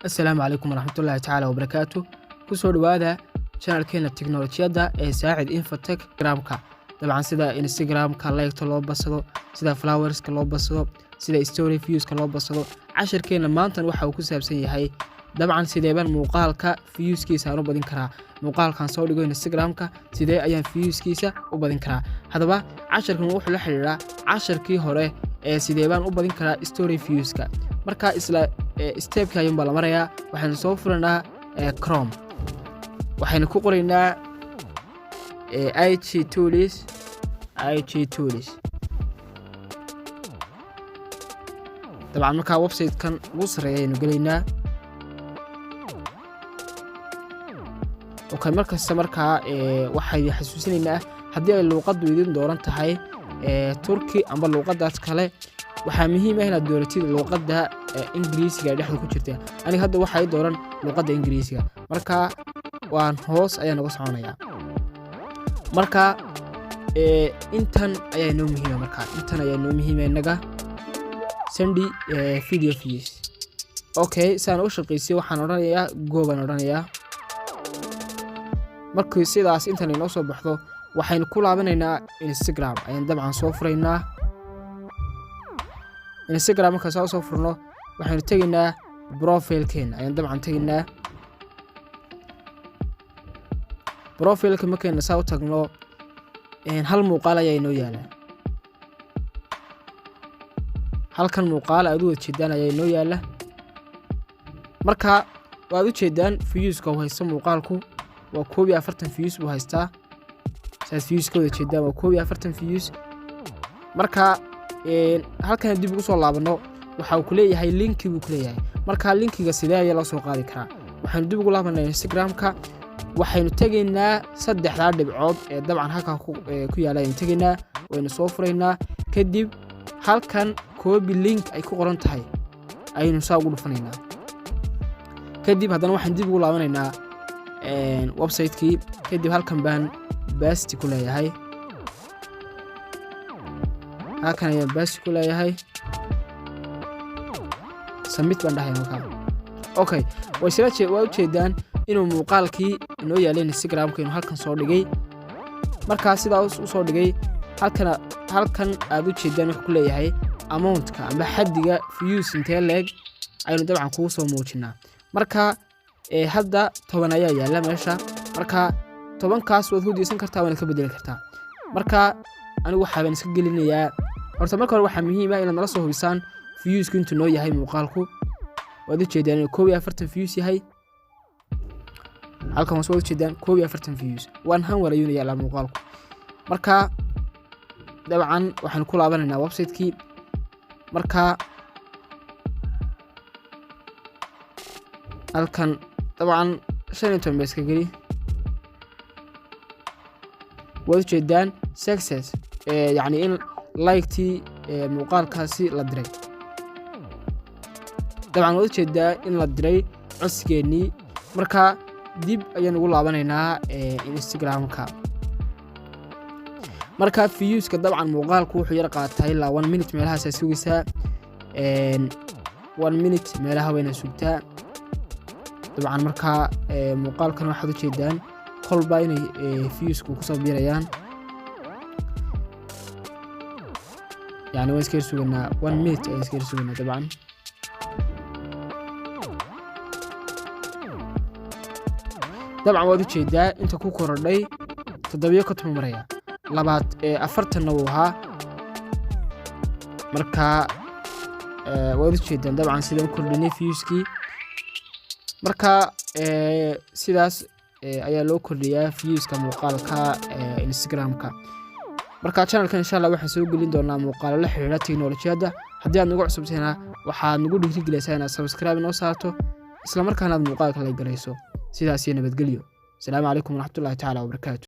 Asalaamu calaykum waraxmatullaahi tacaala wabarakaatu. Kusoo dhowaada channelkeena teknolojiyadda ee Saacid Infotech. Gramka dabcan, sida Instagramka like-ta loo badsado, sida followerska loo badsado, sida story viewska loo badsado. Cashirkeena maantan waxa uu ku saabsan yahay dabcan sideebaan muuqaalka viewskiisa aan u badin karaa. Muuqaalkan soo dhigo Instagramka, sidee ayaan viewskiisa u badin karaa? Haddaba casharkan wuxuu la xidhiidhaa casharkii hore ee sideebaan u badin karaa story viewska. Marka isla stepka ayuunbaa la marayaa. Waxaynu soo furanaa Chrome, waxaynu ku qoraynaa IG Tools, IG Tools. Dabcan markaa website-kan ugu sarreeya ayaynu gelaynaa. Okay, markasta markaa waxay xasuusinaynaa, haddii ay luuqaddu idin dooran tahay Turki amba luuqadaas kale, waxaa muhiim ah inaad dooratid luuqadda Ingiriisiga ee dhexda ku jirta. Aniga hadda waxaa i dooran luuqadda Ingiriisiga, marka waan hoos ayaa noga soconayaa. Marka intan ayaa inoo muhiima, marka intan ayaa inoo muhiima innaga, send video views. Okay, saan u shaqaysay, waxaan odhanayaa go baan odhanayaa. Markii sidaas intan inoo soo baxdo, waxaynu ku laabanaynaa Instagram ayaan dabcan soo furaynaa. Instagram markaan saa soo furno, waxaynu tegaynaa profilkeena ayaan dabcan tegaynaa. Profilka markaynu saa u tagno, hal muuqaal ayaa inoo yaala. Halkan muuqaal aad u wada jeedaan ayaa inoo yaala. Marka waad u jeedaan viewska uu haysto muuqaalku waa 41 views buu haystaa. Saad views ka wada jeedaan, waa 41 views. Marka halkan dib ugu soo laabano, waxa uu ku leeyahay linki buu ku leeyahay. Marka linkiga sidee ayaa loo soo qaadi karaa? Waxaynu dib ugu laabanaa Instagramka. Waxaynu tegaynaa saddexdaa dhibcood ee dabcan halkaa ku yaala ayaynu tegaynaa, waynu soo furaynaa. Kadib halkan copy link ay ku qoran tahay ayaynu saa ugu dhufanaynaa. Kadib haddana waxaan dib ugu laabanaynaa website-kii. Kadib halkan baan paste ku leeyahay, halkan ayaan paste ku leeyahay, submit baan dhahaya markaa. Okay, waa ujeedaan inuu muuqaalkii inoo yaalay Instagramka inuu halkan soo dhigay. Markaa sidaa u soo dhigay, halkan halkan aad u jeedaan wuxuu ku leeyahay amountka amba xaddiga views intee leeg aynu dabcan kugu soo muujinaa. Marka hadda 10 ayaa yaalla meesha. Marka 10-kaas waad hudiyeysan kartaa, waana ka bedeli kartaa. Marka anigu waxaabaan iska gelinayaa. Horta marka hore waxaa muhiim ah inaad nala soo hubisaan viewsku intuu noo yahay muuqaalku. Waad ujeedaan inuu 41 views yahay. Halkan hoose waad ujeedaan 41 views, 1 hour ayuuna yaallaa muuqaalku. Marka dabcan waxaan ku laabanaynaa website-kii. Marka halkan dabcan 15 ba iska geli. Waad ujeedaan success, yacni in like-tii muuqaalkaasi la diray. Dabcan waad ujeedaa in la diray codsigeennii. Marka dib ayaan ugu laabanaynaa Instagramka. Marka viewska dabcan muuqaalku wuxuu yar qaataa ilaa 1 minute meelahaasaa sugaysaa. 1 minute meelaha wayna sugtaa dabcan. Markaa muuqaalkan waxaad ujeedaan kolba inay viewsku kusoo biirayaan. Yani waan iska yar suganaa, 1 minute ayaan iska yar suganaa dabcan. Dabcan waad ujeedaa inta ku korodhay, 57 maraya, labaad 40-na wuu ahaa. Marka waad ujeedaan dabcan sidaan u kordhinay viewskii. Marka sidaas ayaa loo kordhiyaa viewska muuqaalka Instagramka. Marka channelkan insha Allah waxaan soo gelin doonaa muuqaalo la xiriira teknolojiyadda. Haddii aad nagu cusubtayna, waxaad nagu dhiirigelaysaa inaad subscribe noo saarto, isla markaana aad muuqaalka la garayso. Sidaas iyo nabadgelyo. Asalaamu calaykum waraxmatullahi tacaala wabarakaatu.